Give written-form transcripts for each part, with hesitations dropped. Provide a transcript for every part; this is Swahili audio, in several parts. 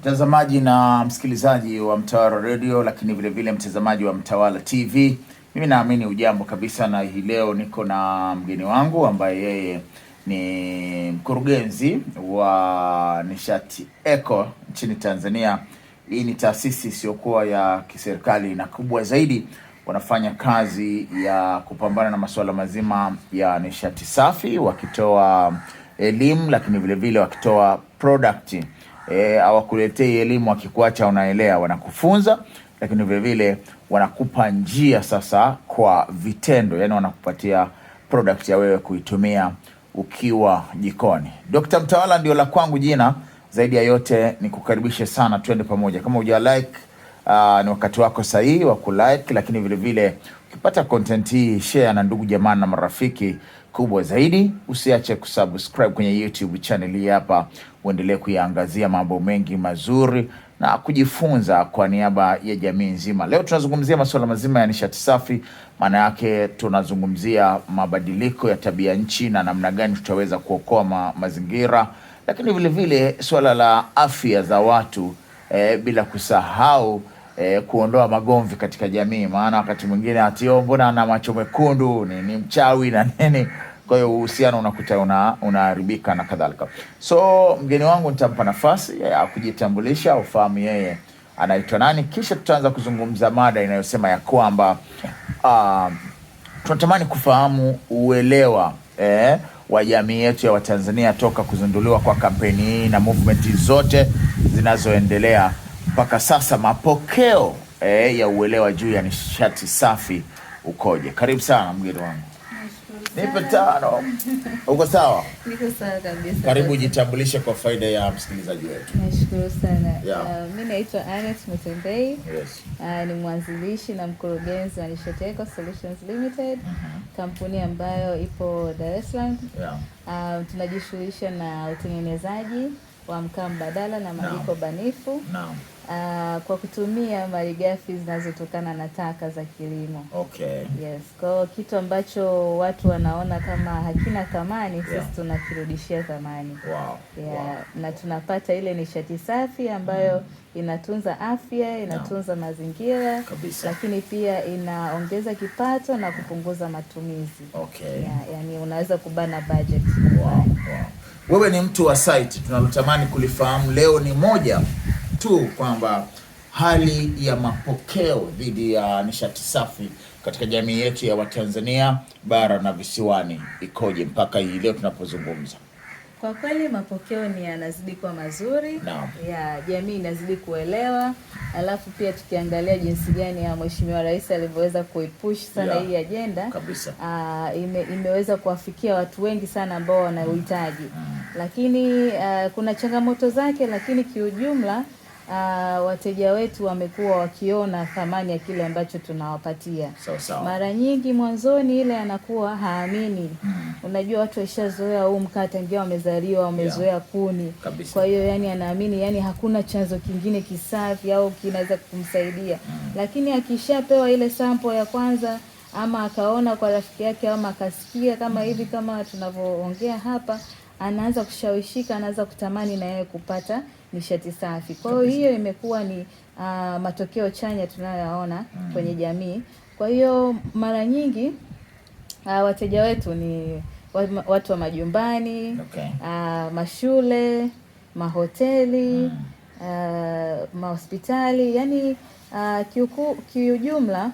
Mtazamaji na msikilizaji wa Mtawala Radio, lakini vile vile mtazamaji wa Mtawala TV, mimi naamini ujambo kabisa, na hii leo niko na mgeni wangu ambaye yeye ni mkurugenzi wa Nishati Eco nchini Tanzania. Hii ni taasisi isiyokuwa ya kiserikali na kubwa zaidi wanafanya kazi ya kupambana na masuala mazima ya nishati safi, wakitoa elimu, lakini vile vile wakitoa product. Hawakuletei elimu wakikuacha unaelea, wanakufunza, lakini vile vile wanakupa njia sasa kwa vitendo, yani wanakupatia product ya wewe kuitumia ukiwa jikoni. Dr. Mtawala ndio la kwangu jina. Zaidi ya yote ni kukaribishe sana, twende pamoja. Kama huja like, ni wakati wako sahihi wa kulike, lakini vile vile ukipata content hii share na ndugu jamaa na marafiki. Kubwa zaidi, usiache kusubscribe kwenye YouTube channel hii hapa, uendelee kuyaangazia mambo mengi mazuri na kujifunza kwa niaba ya jamii nzima. Leo tunazungumzia masuala mazima ya nishati safi, maana yake tunazungumzia mabadiliko ya tabia nchi na namna gani tutaweza kuokoa mazingira, lakini vile vile suala la afya za watu, bila kusahau kuondoa magomvi katika jamii, maana wakati mwingine ati oh, mbona ana macho mekundu, ni mchawi na nini. Kwa hiyo uhusiano unakuta unaharibika na kadhalika. So mgeni wangu nitampa nafasi ya kujitambulisha, ufahamu yeye anaitwa nani, kisha tutaanza kuzungumza mada inayosema ya kwamba tunatamani kufahamu uelewa wa jamii yetu ya Watanzania toka kuzinduliwa kwa kampeni hii na movement zote zinazoendelea mpaka sasa, mapokeo ya uelewa juu ya nishati safi ukoje? Karibu sana mgeni wangu. Nipe tano. Uko sawa? Niko sawa kabisa. Karibu, jitambulishe kwa faida ya msikilizaji wetu. Nashukuru sana. Mimi naitwa Anet Mutembei. Ni mwanzilishi na mkurugenzi wa Nishati Eco Solutions Limited, kampuni ambayo ipo Dar es Salaam. Tunajishughulisha na utengenezaji wa mkaa mbadala na majiko banifu. Kwa kutumia malighafi zinazotokana na taka za kilimo. Yes, kwa hiyo kitu ambacho watu wanaona kama hakina thamani, sisi tunakirudishia thamani. Na tunapata ile nishati safi ambayo inatunza afya, inatunza mazingira, lakini pia inaongeza kipato na kupunguza matumizi. Yani unaweza kubana budget. Wewe ni mtu wa site, tunalotamani kulifahamu leo ni moja tu, kwamba hali ya mapokeo dhidi ya nishati safi katika jamii yetu ya Watanzania bara na visiwani ikoje mpaka hii leo tunapozungumza? Kwa kweli mapokeo ni yanazidi kuwa mazuri. Ya jamii inazidi kuelewa. Alafu pia tukiangalia jinsi gani ya Mheshimiwa Rais alivyoweza kuipush sana hii agenda, imeweza kuwafikia watu wengi sana ambao wanauhitaji. Lakini kuna changamoto zake, lakini kiujumla wateja wetu wamekuwa wakiona thamani ya kile ambacho tunawapatia. Sawa sawa. Mara nyingi mwanzoni ile anakuwa haamini. Unajua watu waishazoea huu mkaa tangia wamezaliwa, wamezoea kuni. Kwa hiyo anaamini hakuna chanzo kingine kisafi au kinaweza kumsaidia. Lakini akishapewa ile sample ya kwanza ama akaona kwa rafiki yake ama akasikia kama hivi kama tunavyoongea hapa, anaanza kushawishika, anaanza kutamani na yeye kupata nishati safi. Kwa hiyo hiyo imekuwa ni matokeo chanya tunayoyaona kwenye jamii. Kwa hiyo mara nyingi wateja wetu ni watu wa majumbani, mashule, mahoteli, mahospitali, kiujumla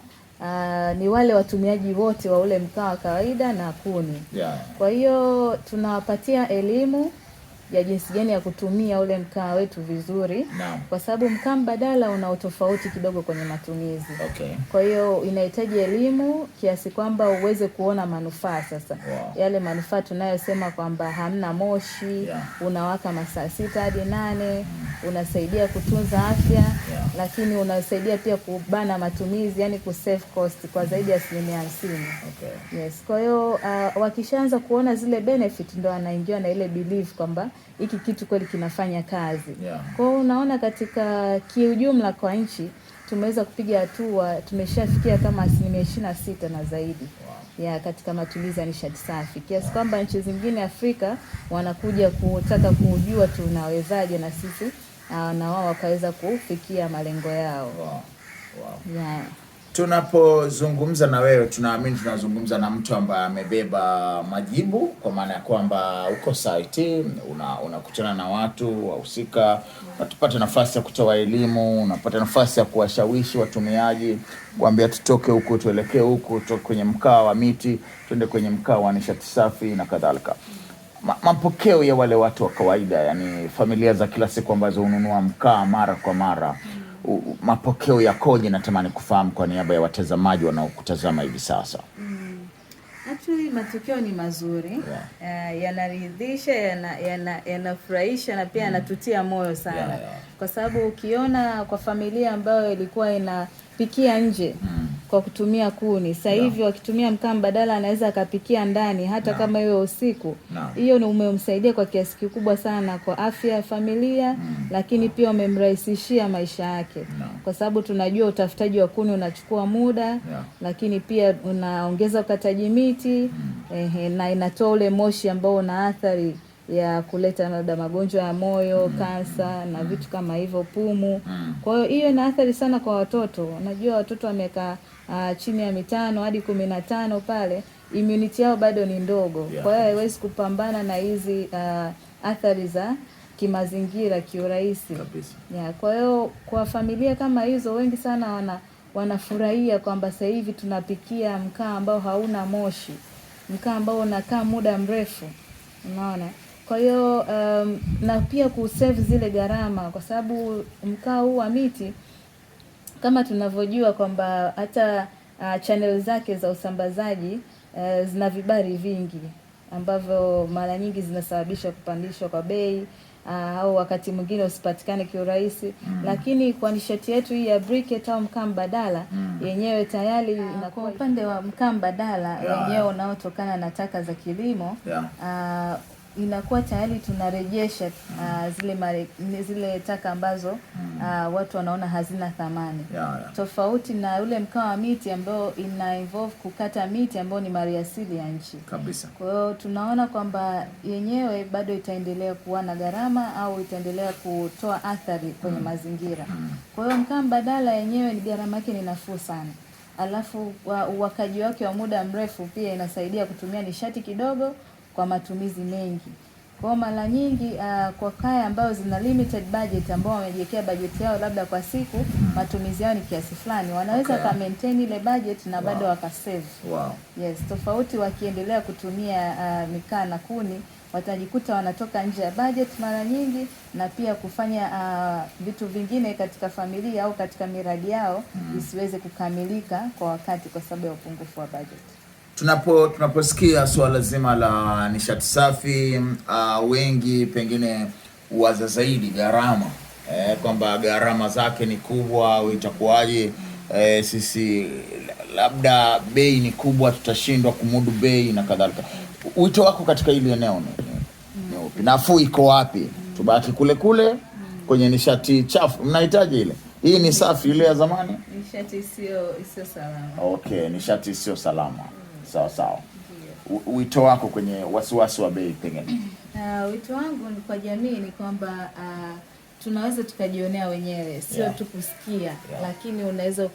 ni wale watumiaji wote wa ule mkaa wa kawaida na kuni. Kwa hiyo tunawapatia elimu ya jinsi gani ya kutumia ule mkaa wetu vizuri. Kwa sababu mkaa mbadala una utofauti kidogo kwenye matumizi. Kwa hiyo inahitaji elimu kiasi kwamba uweze kuona manufaa sasa. Yale manufaa tunayosema kwamba hamna moshi, unawaka masaa 6 hadi 8, unasaidia kutunza afya, lakini unasaidia pia kubana matumizi, yani kusave cost kwa zaidi ya 50%. Yes, kwa hiyo wakishaanza kuona zile benefit ndo anaingiwa na ile belief kwamba hiki kitu kweli kinafanya kazi. Kwa hiyo unaona katika kiujumla kwa nchi tumeweza kupiga hatua, tumeshafikia kama 26% na zaidi. Katika matumizi ya nishati safi. Kiasi kwamba nchi zingine Afrika wanakuja kutaka kujua tunawezaje na sisi na wao wakaweza kufikia malengo yao. Wow. Wow. Yeah. Tunapozungumza na wewe tunaamini tunazungumza na mtu ambaye amebeba majibu, kwa maana ya kwamba uko site, unakutana na watu wahusika, unapata nafasi ya kutoa elimu, unapata nafasi ya kuwashawishi watumiaji, kuambia tutoke huku tuelekee huku, tutoke kwenye mkaa wa miti tuende kwenye mkaa wa nishati safi na kadhalika. Mapokeo ya wale watu wa kawaida, yani familia za kila siku ambazo hununua mkaa mara kwa mara, mapokeo yakoje? Natamani kufahamu kwa niaba ya watazamaji wanaokutazama hivi sasa. Actually, matokeo ni mazuri. Yanaridhisha, yanafurahisha na pia yanatutia moyo sana. Kwa sababu ukiona kwa familia ambayo ilikuwa inapikia nje kwa kutumia kuni, sasa hivi wakitumia mkaa mbadala anaweza akapikia ndani hata kama iwe usiku. Hiyo ni umemsaidia kwa kiasi kikubwa sana kwa afya ya familia, lakini pia umemrahisishia maisha yake. Kwa sababu tunajua utafutaji wa kuni unachukua muda, lakini pia unaongeza ukataji miti, na inatoa ule moshi ambao una athari ya kuleta labda magonjwa ya moyo, kansa na vitu kama hivyo, pumu. Kwa hiyo hiyo ina athari sana kwa watoto. Unajua watoto wa miaka chini ya 5 hadi 15 pale immunity yao bado ni ndogo. Kwa hiyo haiwezi kupambana na hizi athari za kimazingira kiurahisi. Kwa hiyo kwa familia kama hizo wengi sana wanafurahia kwamba sasa hivi tunapikia mkaa ambao hauna moshi, mkaa ambao unakaa muda mrefu. Unaona? Kwa hiyo na pia kusave zile gharama, kwa sababu mkaa huu wa miti kama tunavyojua kwamba hata channel zake za usambazaji zina vibari vingi ambavyo mara nyingi zinasababisha kupandishwa kwa bei au wakati mwingine usipatikane kiurahisi. Lakini kwa nishati yetu hii ya briquette au mkaa mbadala yenyewe tayari inakuwa, kwa upande wa mkaa mbadala wenyewe unaotokana na taka za kilimo, inakuwa tayari tunarejesha zile taka ambazo watu wanaona hazina thamani. Tofauti na ule mkaa wa miti ambao ina involve kukata miti ambao ni maliasili ya nchi. Kwa hiyo tunaona kwamba yenyewe bado itaendelea kuwa na gharama au itaendelea kutoa athari kwenye mazingira. Kwa hiyo mkaa mbadala yenyewe ni gharama yake ni nafuu sana. Alafu uwakaji wake wa muda mrefu pia inasaidia kutumia nishati kidogo kwa matumizi mengi. Kwa mara nyingi kwa kaya ambazo zina limited budget, ambao wamejiwekea budget yao labda kwa siku matumizi yao ni kiasi fulani, wanaweza ka maintain ile budget na bado wakasave. Yes, tofauti wakiendelea kutumia mikaa na kuni watajikuta wanatoka nje ya budget mara nyingi, na pia kufanya vitu vingine katika familia au katika miradi yao isiweze kukamilika kwa wakati kwa sababu ya upungufu wa budget. Tunaposikia swala zima la nishati safi, wengi pengine waza zaidi gharama, kwamba gharama zake ni kubwa au itakuwaje, sisi labda bei ni kubwa, tutashindwa kumudu bei na kadhalika. Wito wako katika hili eneo ni upi? Nafuu iko wapi? Tubaki kule kule kwenye nishati chafu? Mnahitaji ile? Hii ni safi, ile ya zamani? Nishati isiyo salama. Okay, nishati isiyo salama. Sawa sawa. Wito wako kwenye wasiwasi wa bei pengine? Wito wangu ni kwa jamii ni kwamba tunaweza tukajionea wenyewe, sio tu kusikia, lakini unaweza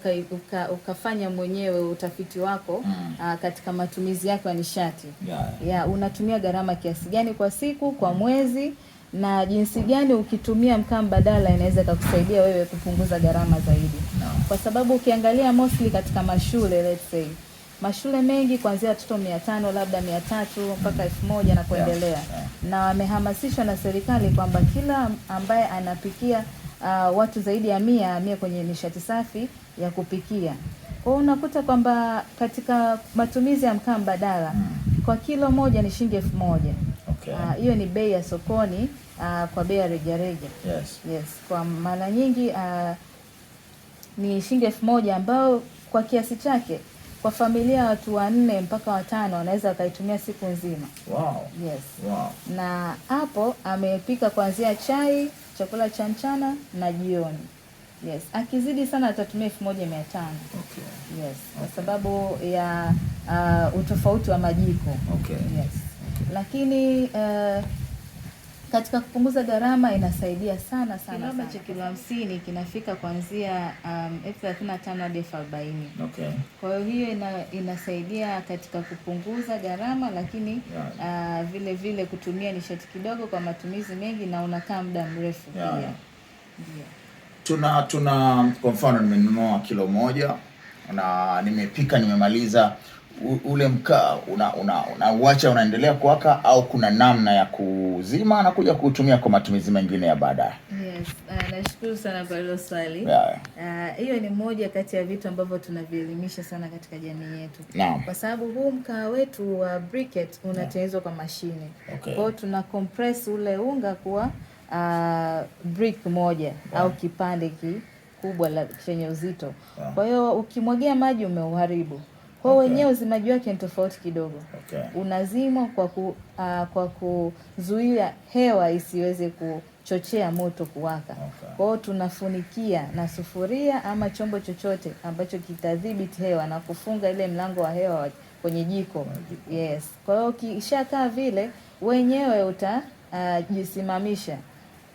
ukafanya mwenyewe utafiti wako katika matumizi yako ya nishati. Unatumia gharama kiasi gani kwa siku, kwa mwezi, na jinsi gani ukitumia mkaa mbadala inaweza kukusaidia wewe kupunguza gharama zaidi. Kwa sababu ukiangalia mostly katika mashule, let's say mashule mengi kuanzia watoto 500 labda 300 mpaka 1000 na kuendelea. Na wamehamasishwa na serikali kwamba kila ambaye anapikia watu zaidi ya 100 kwenye nishati safi ya kupikia. Kwa hiyo unakuta kwamba katika matumizi ya mkaa mbadala kwa kilo moja ni shilingi 1000. Hiyo ni bei ya sokoni, kwa bei ya rejareja. Yes, kwa mara nyingi ni shilingi 1000 ambao kwa kiasi chake kwa familia watu 4 mpaka 5 wanaweza wakaitumia siku nzima. Yes. Na hapo amepika kuanzia chai, chakula cha mchana na jioni. Yes. Akizidi sana atatumia 1500. Yes. Kwa sababu ya utofauti wa majiko. Yes. Lakini Katika kupunguza gharama inasaidia sana sana. Kiroba cha kilo 50 kinafika kuanzia 35,000 hadi 40,000. Okay. Kwa hiyo inasaidia katika kupunguza gharama, lakini vile vile kutumia nishati kidogo kwa matumizi mengi na unakaa muda mrefu pia. Ndio. Tuna kwa mfano nimenunua kilo 1 na nimepika nimemaliza, ule mkaa unauacha unaendelea kuwaka au kuna namna ya kuzima na kuja kuutumia kwa matumizi mengine ya baadaye? Yes, nashukuru sana kwa hilo swali. Hiyo ni moja kati ya vitu ambavyo tunavielimisha sana katika jamii yetu. Naam. Kwa sababu huu mkaa wetu wa briquette unatengenezwa kwa mashine. Okay. Kwa hiyo tuna compress ule unga kuwa brick moja au kipande kikubwa chenye uzito. Kwa hiyo ukimwagia maji umeuharibu. Kwa hiyo wenyewe uzimaji wake ni tofauti kidogo. Okay. Unazimwa kwa kuzuia hewa isiweze kuchochea moto kuwaka. Okay. Kwa hiyo tunafunikia na sufuria ama chombo chochote ambacho kitadhibiti hewa na kufunga ile mlango wa hewa kwenye jiko. Yes. Kwa hiyo ukishakaa vile wenyewe utajisimamisha,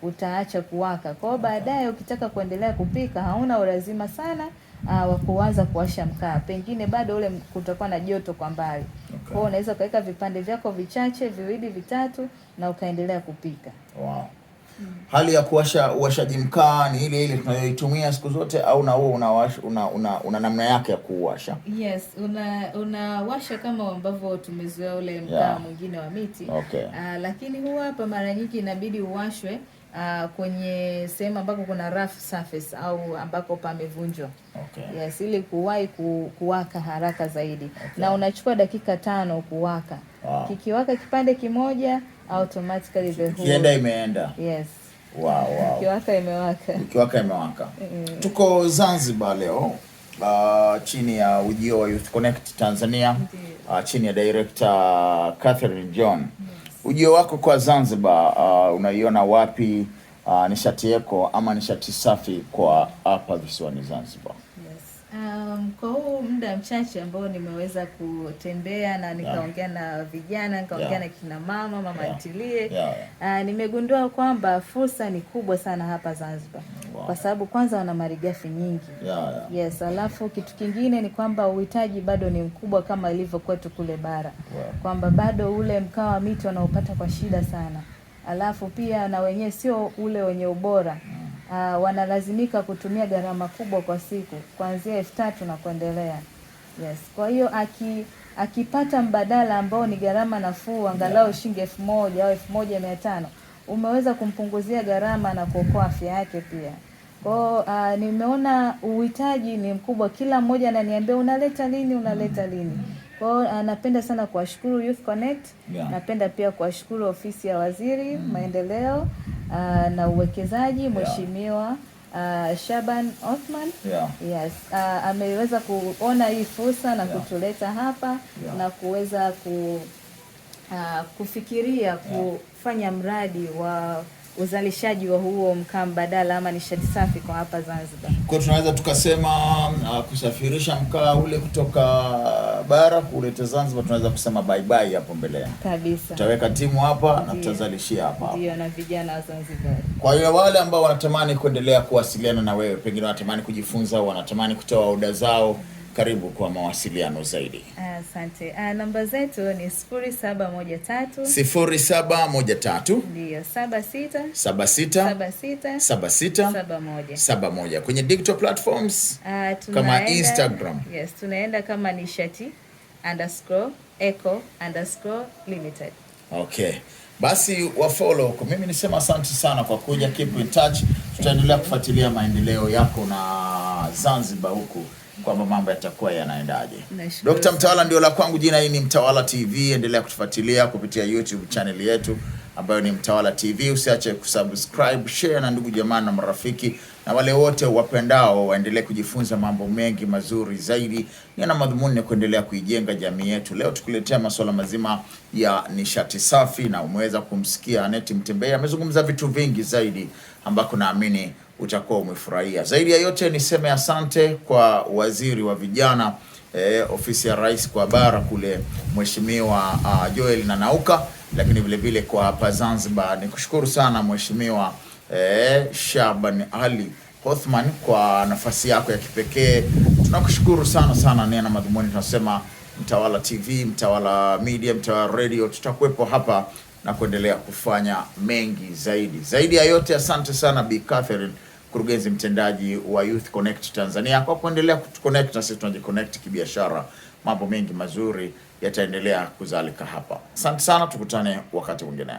utaacha kuwaka. Kwa hiyo baadaye ukitaka kuendelea kupika hauna ulazima sana wa kuanza kuwasha mkaa. Pengine bado ule kutakuwa na joto kwa mbali. Okay. Kwa hiyo unaweza ukaweka vipande vyako vichache, 2 3 na ukaendelea kupika. Wow. Hali ya kuwasha uwashaji mkaa ni ile ile tunayoitumia siku zote au na huo una namna yake ya kuwasha? Yes, unawasha kama ambavyo tumezoea ule mkaa mwingine wa miti. Okay. Lakini huwa hapa mara nyingi inabidi uwashwe kwenye sehemu ambako kuna rough surface au ambako pamevunjwa. Okay. Yes, ili kuwahi kuwaka haraka zaidi. Okay. Na unachukua dakika 5 kuwaka. Wow. Kikiwaka kipande kimoja automatically the whole Kienda imeenda. Yes. Wow, wow. Kikiwaka imewaka. Kikiwaka imewaka. Tuko Zanzibar leo, chini ya ujio wa Youth Connect Tanzania, chini ya Director Catherine John. Yes. Ujio wako kwa Zanzibar, unaiona wapi nishati eko ama nishati safi kwa hapa visiwani Zanzibar? Yes. Kwa huu muda mchache ambao nimeweza kutembea na nikaongea na vijana, nikaongea na kina mama, mama ntilie, nimegundua kwamba fursa ni kubwa sana hapa Zanzibar. Wow. Kwa sababu kwanza wana malighafi nyingi. Yes, alafu kitu kingine ni kwamba uhitaji bado ni mkubwa kama ilivyo kwetu kule bara. Wow. Kwamba bado ule mkaa wa miti wanaopata kwa shida sana. Alafu pia na wenyewe sio ule wenye ubora. Wanalazimika kutumia gharama kubwa kwa siku kuanzia 3,000 na kuendelea. Yes. Kwa hiyo akipata mbadala ambao ni gharama nafuu angalau shilingi 1,000 au 1,500, umeweza kumpunguzia gharama na kuokoa afya yake pia. Kwa hiyo nimeona uhitaji ni mkubwa, kila mmoja ananiambia unaleta lini, unaleta lini. Kwa hiyo napenda sana kuwashukuru Youth Connect. Napenda pia kuwashukuru ofisi ya Waziri Maendeleo na Uwekezaji, Mheshimiwa Shaban Othman. Yes, ameweza kuona hii fursa na kutuleta hapa na kuweza kufikiria kufanya mradi wa uzalishaji wa huo mkaa mbadala ama nishati safi kwa hapa Zanzibar. Kwa tunaweza tukasema kusafirisha mkaa ule kutoka bara kuleta Zanzibar, tunaweza kusema bye bye hapo mbeleni. Kabisa. Tutaweka timu hapa na tutazalishia hapa. Ndio, na vijana wa Zanzibar. Kwa hiyo wale ambao wanatamani kuendelea kuwasiliana na wewe, pengine wanatamani kujifunza, wanatamani kutoa oda zao, karibu kwa mawasiliano zaidi. Asante. Namba zetu ni 0713. 0713. Ndio, 76. 76. 76. 76. 71. 71. Kwenye digital platforms kama Instagram. Yes, tunaenda kama nishati_eco_limited. Okay. Basi wa follow huko. Mimi nisema asante sana kwa kuja, keep in touch. Tutaendelea kufuatilia maendeleo yako na Zanzibar huku kwamba mambo yatakuwa yanaendaje. Nashukuru Dr. sana. Mtawala ndio la kwangu jina, hii ni Mtawala TV. Endelea kutufuatilia kupitia YouTube channel yetu ambayo ni Mtawala TV. Usiache kusubscribe, share na ndugu jamaa na marafiki na wale wote wapendao waendelee kujifunza mambo mengi mazuri zaidi. Ni na madhumuni ya kuendelea kuijenga jamii yetu. Leo tukuletea masuala mazima ya nishati safi na umeweza kumsikia Aneth Mtembei amezungumza vitu vingi zaidi ambako naamini utakuwa umefurahia. Zaidi ya yote niseme asante kwa waziri wa vijana ofisi ya Rais kwa bara kule, Mheshimiwa Joel Nanauka, lakini vile vile kwa hapa Zanzibar nikushukuru sana Mheshimiwa Shaban Ali Othman kwa nafasi yako ya kipekee. Tunakushukuru sana sana. Nia na madhumuni tunasema Mtawala TV, Mtawala Media, Mtawala Radio, tutakuwepo hapa na kuendelea kufanya mengi zaidi. Zaidi ya yote, asante sana Bi Catherine, mkurugenzi mtendaji wa Youth Connect Tanzania, kwa kuendelea kutuconnect na sisi tunajiconnect kibiashara. Mambo mengi mazuri yataendelea kuzalika hapa. Asante sana, tukutane wakati mwingine.